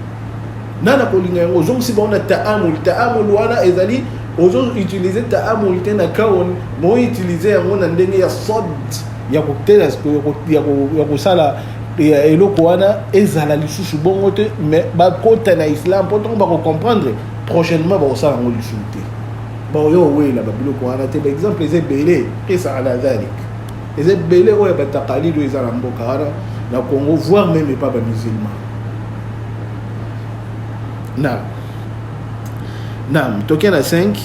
nani akolinga yango? Ozongisi bango na taamul. Taamul wana ezali ozoutiliser taamul te na kaon moutiliser yango na ndenge ya sod, ya kotela, ya kosala eloko wana ezala lisusu bongo te. Mais bakota na islam mpo ntongo bakocomprendre, prochainement bakosala yango lisusu te, baoyo owela babiloko wana te. Baexemple eza ebele, qisa ala dhalik, eza ebele oyo ya batakalid oyo eza na mboka wana na Congo, voire même epa bamusulman. Nam toke na 5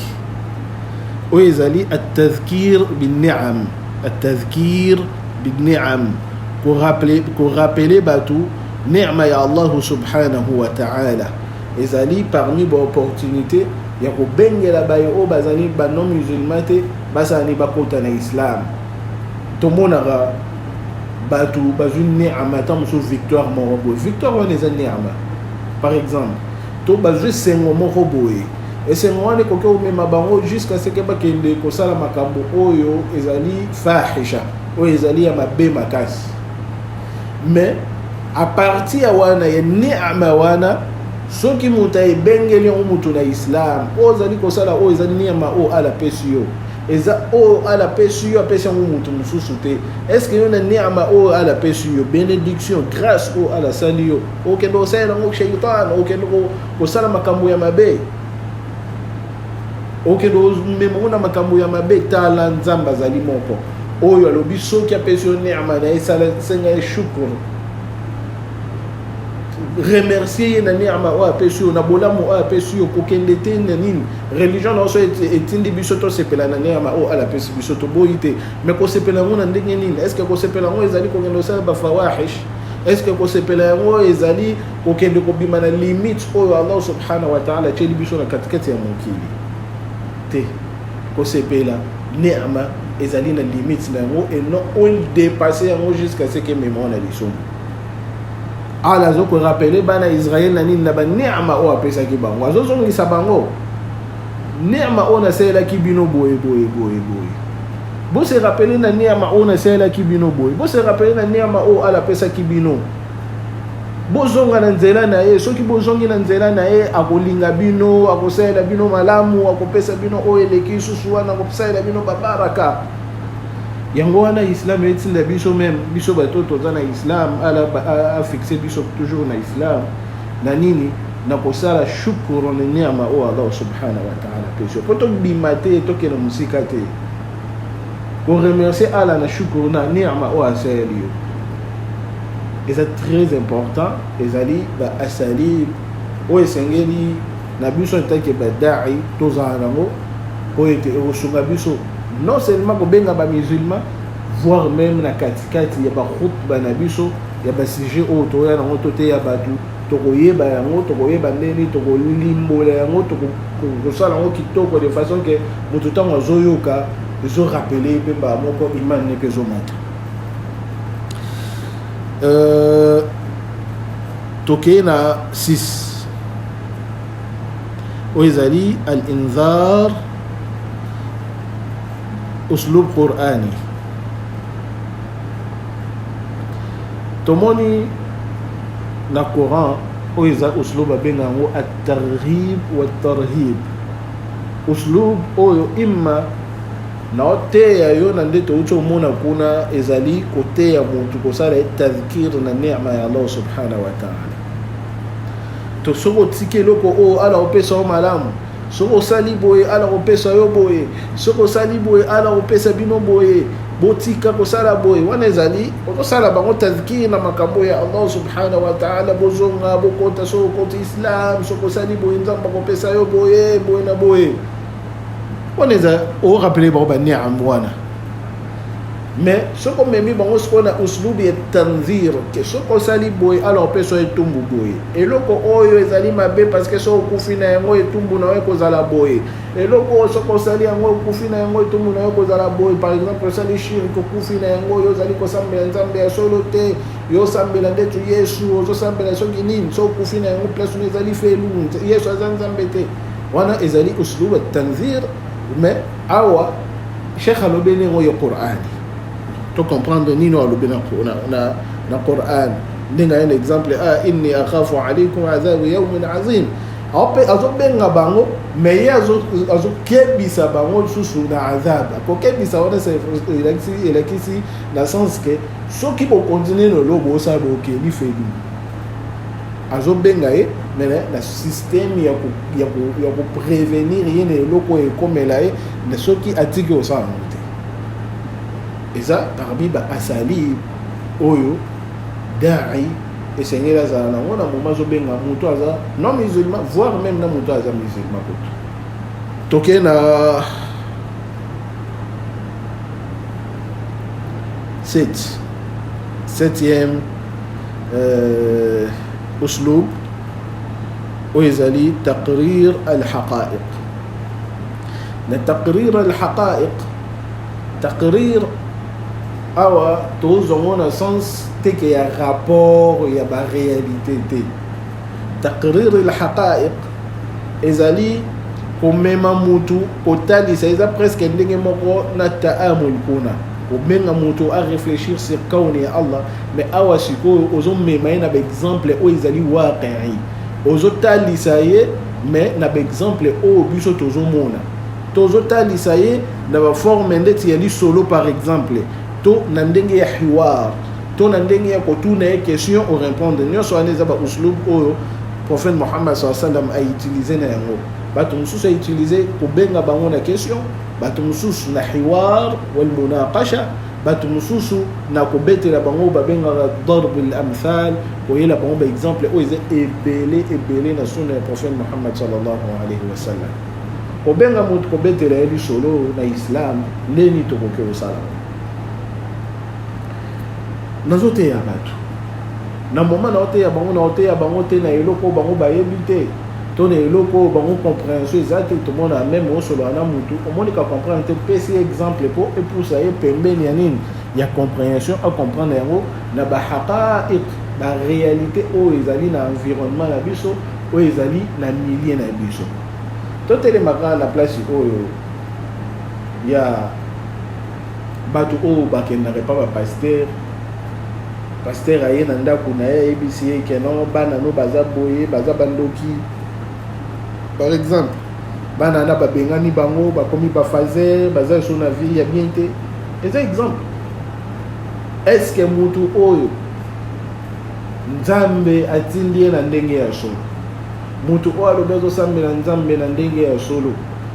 oyo ezali atadhkir binniam. Atadhkir binniam, korappeler bato nema ya Allahu subhanahu wa ta'ala, ezali parmi baopportunité ya kobengela baye oyo bazali banon musulman te, basala ni bakota na islam. Tomonaka bato bazwi neama, ata mosusu victoire moko boye. Victoire wana eza neama, par exemple, to bazwi esengo moko boye. Esengo wana ekoki komema bango jusqu'à ce que bakende kosala makambo oyo ezali fahisha, oyo ezali ya mabe makasi. Mais à partir ya wana, ya neama wana, soki moto ayebengeli yango moto na islam, oyo ozali kosala oyo eza neama oyo Ala apesi yo. Eza oyo Allah apesi yo, apesi yango moto mosusu te. Est-ce que yo na ni'ma oyo Allah apesi yo, bénédiction, grâce oyo Allah asali yo, okende kosalela yango shaitan, okende kosala makambo ya mabe, okende komema ngo na makambo ya mabe? Tala, Nzambe azali moko oyo alobi soki apesi yo ni'ma na ye, senga ye shukr, remercier ye na ni'ma oyo apesi yo, na bolamu oyo apesi yo. Kokende te na nini, religion na biso etindi biso tosepela na ni'ma oyo Allah apesi biso, toboyi te. Mais kosepela yango na ndenge nini? Est ce que kosepela yango ezali kokende kosala bafawahish? Est ce que kosepela yango ezali kokende kobima na limite oyo Allah subhanahu wa ta'ala atieli biso na katikati ya mokili? Te. Kosepela ni'ma ezali na limite na yango et non odépasse yango jusqu'à ce que emema na lisumu. Allah azokorappeler bana Israel na nini? Na bani'ma oyo apesaki bango. Azozongisa bango: ni'ma oyo nasalelaki bino boye, boye, boye, boye. Bose rappeler na ni'ma oyo nasalelaki bino boye, bose rappeler na ni'ma oyo Allah apesaki bino, bozonga na nzela na ye. Soki bozongi na nzela na ye, akolinga bino, akosalela bino malamu, akopesa bino oyo eleki susu wana, akosalela bino babaraka. Yango wana islam etinda biso, même biso bato toza na islam, Allah afixe biso toujours na islam na nini? Na kosala shukuru na ni'ma oyo Allah subhanahu wa ta'ala apesi yo. Mpo tobima te, tokende mosika te, koremercier Allah na shukuru na ni'ma oyo asaleli yo eza très important. Ezali baasalib oyo esengeli na biso en tant que badai tozala nango, oyo ete ekosunga biso non seulement kobenga bamusulman, voire même na katikati ya bakhutba na biso, ya basujet oyo toya nango, toteya bato, tokoyeba yango, tokoyeba ndeni tokolimbola yango, tokosala yango kitoko de façon que moto ntango azoyoka, ezorappeler mpe mbala moko imani mpe ezomata. Tokei na 6 oyo ezali al-inzar, uslub qurani. Tomoni na Coran oyo eza uslub abenga yango at-targhib wa tarhib. Uslub oyo imma na oteya yo na nde touti omona kuna, ezali koteya motu, kosala ye tadhkir na ni'ma ya Allah subhanahu wa ta'ala. To soki otiki eloko oyo, Allah opesa yo malamu. Soki osali boye, Allah kopesa yo boye. Soki osali boye, Allah kopesa bino boye. Botika kosala boye. Wana ezali okosala bango tadhkir na makambo ya Allah subhanahu wa ta'ala: bozonga, bokota. Soki okoti islam, soki osali boye, Nzambe akopesa yo boye, boye na boye. Wana eza orappeler bango bani'am wana. Mais soki omemi bango sikoyo na uslubi ya tanzir, que soki osali boye, alors opesa yo etumbu boye, eloko oyo ezali mabe, parce que soki okufi na yango, etumbu na yo ekozala boye. Eloko oyo soki osali yango, okufi na yango, etumbu na yo ekozala boye. Par exemple, osali shirk, okufi na yango, yo ozali kosambela Nzambe ya solo te, yo osambela ndetu Yesu, ozosambela soki nini, soki okufi na yango, place no ezali felu, Yesu aza Nzambe te. Wana ezali uslub ya tanzir. Mais awa cheikh alobeli yango ya Qur'ani. To comprendre nini oyo alobi na Qur'an, ndenge aye na exemple: ah, inni akhafu alaykum adhabu yawmin azim. Azobenga bango, mais ye azokebisa bango lisusu na azab. Kokebisa wana elakisi na sens que soki bokontinue na eloko bosala, bokeli felu. Azobenga ye, mais na système ya koprévenir ye na eloko oyo ekomela ye na soki atiki kosala yango te. Eza parmi baasali oyo dai esengeli azala nango na moment azobenga moto aza non musulman, voire même na moto aza musulman kutu. Toke na 7, septième uslub oyo ezali taqrir al-haqa'iq. Na taqrir al-haqa'iq, taqrir awa tozongo na sens teke ya rapport ya baréalité te. Taqrir al-haqa'iq ezali komema mutu kotalisa, eza presque ndenge moko na taamul kuna, kobenga moto a réfléchir sur kauni ya Allah. Mais awa sikoyo ozomema ye na baexemple oyo ezali waqii, ozotalisa ye mais na baexemple oyo biso tozomona. Tozotalisa ye na baforme ndeti ya lisolo par exemple, to na ndenge ya hiwar, to na ndenge ya kotuna ye question, orépondre. Nyonso wana eza bauslub oyo prophète Mohammed saa sallam autiliser na yango. Bato mosusu autiliser kobenga bango na question, bato mosusu na hiwar wal munaqasha, bato mosusu na kobetela bango babengaka darb al amthal, koyela bango baexemple oyo eza ebele ebele na sunna ya prophète Mohammed sallallahu alaihi wasallam. Kobenga moto, kobetela ye lisolo na islam, ndeni tokoki kosala? Nazoteya bato na moment naoteya bango, naoteya bango te na eloko oyo bango bayebi te, to na eloko oyo bango compréhension eza te. Tomona même osolola na mutu, omonika comprendre te, pesi exemple mpo epusa ye pembeni ya nini, ya compréhension, acomprendre yango na bahaqaiq, baréalité oyo ezali na environnement na biso, oyo ezali na milieu na biso. Totelemaka na place oyo ya bato oyo bakendaka epa bapasteur. Pasteur aye na ndako na ye, ayebisi ye ke non, bana no baza boye, baza bandoki par exemple. Bana na babengani bango, bakomi bafaser, baza so na vie ya bien te. Eza exemple. Est ce que mutu oyo Nzambe atindi ye na ndenge ya solo, mutu oyo alobi azosambela Nzambe na ndenge ya solo,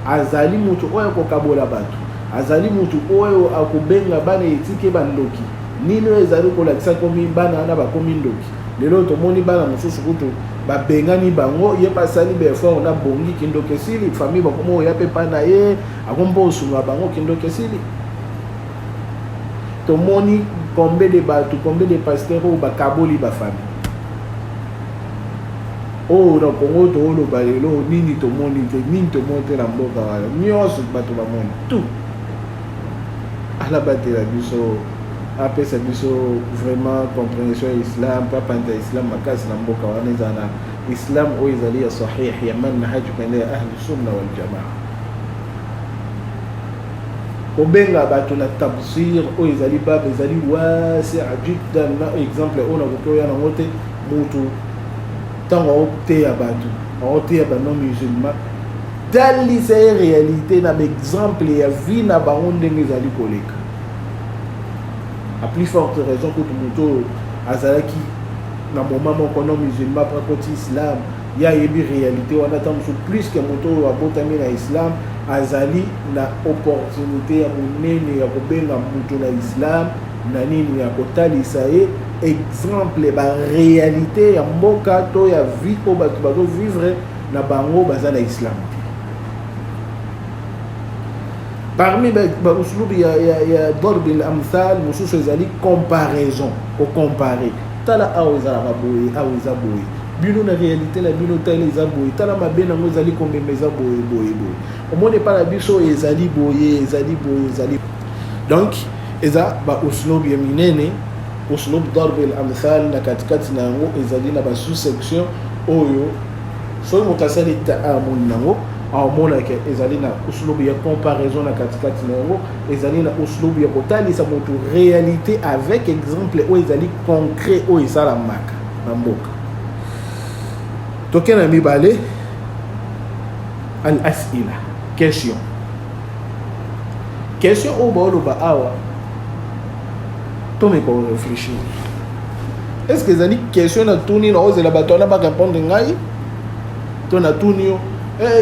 azali mutu oyo akokabola bato, azali mutu oyo akobenga bana etike bandoki? Nini oyo ezali kolakisa komi bana wana bakomi ndoki? Lelo tomoni bana mosusu kutu babengani bango, ye basali baeffort na bongi, kindoki esili. Famille bakomi oya mpe mpa na ye, akomi mpo osunga bango, kindoki esili. Tomoni combien de bato, combien de pasteur oyo bakaboli bafamille oyo na Kongo. Tooloba lelo nini tomoni te? Nini tomoni te na mboka wana? Nyonso bato bamoni tout. Alabatela biso, apesa biso vraiment compréhension ya islam, mpe apanza islam makasi na mboka wana. Ezala na islam oyo ezali ya sahih, ya manhaj pene ya ahli sunna wal jamaa. Kobenga bato na tabsir oyo ezali bab, ezali wasi jiddan. Na exemple oyo nakoki oya nango te, mutu ntango aoteya bato, aoteya banon musulman, talisa ye réalité na baexemple ya vie na bango ndenge ezali koleka. À plus forte raison kutu moto oyo azalaki na moment moko non musulman, après akoti islam, ye ayebi réalité wana ata mosusu plus que moto oyo abotami na islam. Azali na opportunité ya monene ya kobenga moto na islam na nini, ya kotalisa ye exemple, baréalité ya mboka to ya vie oyo bato bazovivre na bango baza na islam te. Parmi bauslubi ya darb al amthal mosusu ezali comparaison, kocompare: tala awa ezalaka boye, awa eza boye, bino na réalité na bino, tala eza boye, tala mabe nango ezali komema, eza boye boye boye. Omoni epa na biso ezali boye, ezali boye, ezali. Donc eza bauslub ya minene, uslub darb al amthal. Na katikati na yango ezali na basous-section oyo soki moto asali taamul nango, aomonaka ezali na uslubu ya comparaison na katikati na yango, ezali na uslubu ya kotalisa moto réalité avec exemple oyo ezali concret, oyo esalamaka na mboka. Toke na mibale, al asila, question. Question oyo baoloba awa, tomeka koréfléchir: est ce que ezali question natuni, na ozela bato wana barépondre ngai, to natuni yo,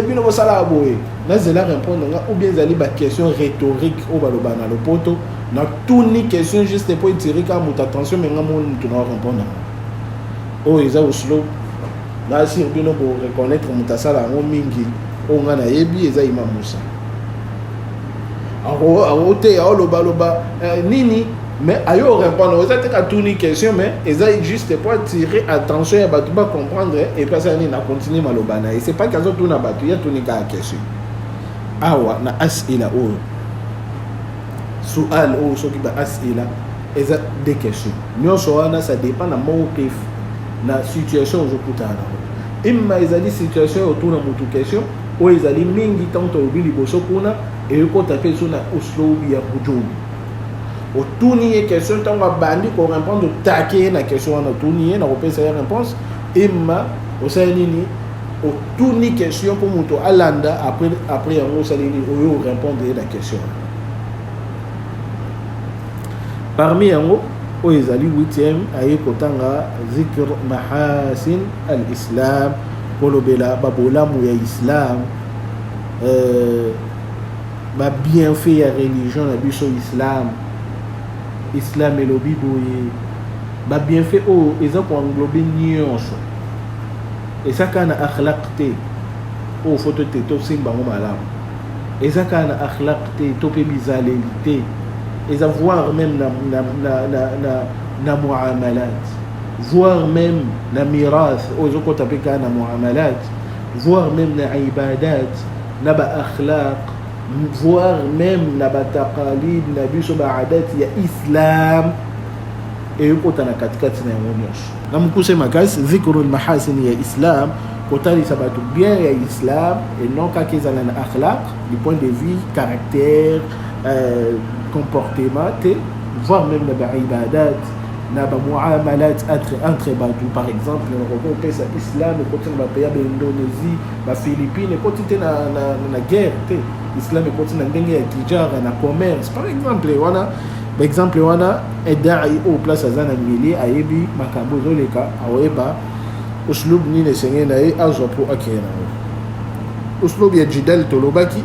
bino bosalaka boye, nazela répondre nga, ou bien ezali baquestion rhétorique oyo baloba na lopoto, natuni question juste po etire kaka moto attention, mais nga moni moto na répondre yango? Oyo eza uslub nasir bino koreconnaître moto asala yango mingi. Oyo nga nayebi eza Imam Musa. Aote aolobaloba nini, mais ayo répondre eza te katuni question, mais eza juste po attirer attention ya bato bacomprendre, et puis asala nini, acontinue maloba na ye. C'est pas azotuna bato, ye atuni kaka question. Awa na asila oyo, sual oyo, soki ba asila eza des questions nyonso wana, ça dépend na mawqif, na situation ozokutana nango. Imma ezali situation oyo otuna motu question, oyo ezali mingi ntango tolobi liboso kuna, ekota mpe so na uslubi ya hujum. Otuni ye question, ntango abandi korépondre, otake ye na question wana otuni ye na kopesa ye réponse. Imma osali nini? Otuni question mpo moto alanda. Après yango osali nini? Oyo orépondre ye na question. Parmi yango oyo ezali 8e, aye kotanga zikr mahasin al islam, kolobela babolamu ya islam, babienfait ya religion na biso islam. Islam elobi boye, babienfait oyo eza koenglobe nyonso, eza kaka na akhlaq te oyo fo tote tosimba yango malamu, eza kaka na akhlaq te to mpe bizaleli te, eza voire même na muamalat, voire même na mirath oyo ezokɔta mpe kaka na muamalat, voire même na ibadat, na baakhlaq, voire même na bataqalid na biso, baadat ya islam eyokota na katikati na yango nyonso. Na mokuse makasi, dhikrul mahasini ya islam, kotalisa bato bien ya islam, et non kaka ezala na akhlaq du point de vue caractère, comportement te, voire même na baibadat, na bamuamalat entre bato. Par exemple, nakoki kopesa islam ekoti na bapays ya baIndonésie, baPhilippine, ekoti te na guerre te. Islam ekoti na ndenge ya tijara, na commerce par exemple. Wana baexemple wana, edai oyo place aza na milie, ayebi makambo ezoleka, aoyeba uslub nini esengeli na ye azwa mpo akende nango. Uslub ya jidal, tolobaki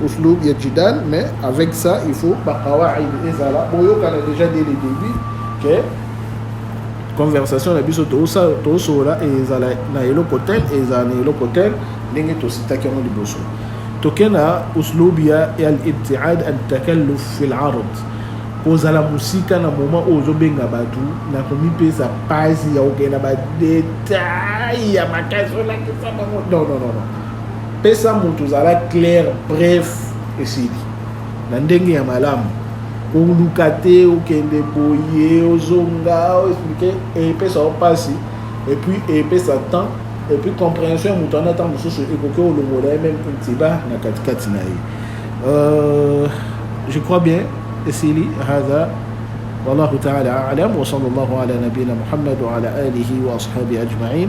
uslub ya jidal, mais avec ça il faut baqawaid ezala boyokana déjà dès le début que conversation na biso tosola ezala na eloko tel, ezala na eloko tel, ndenge tositaki yango liboso. Toke na uslub ya al ibtiad al takalluf fi l ard, kozala mosika na moment oyo ozobenga bato na komipesa pasi ya kokende na badetail ya makasi, olakisa bango. Non, non, non, non, pesa moto, ozala clair, bref, esili na ndenge ya malamu. Koluka te okende boye, ozonga oexplike, epesa yo mpasi, et puis epesa temps, et puis compréhension ya moto wana, ntango mosusu ekoki olongola ye même intiba na katikati na ye. Je crois bien esili. هذا والله تعالى أعلم، وصلى الله على نبينا محمد وعلى آله وأصحابه أجمعين.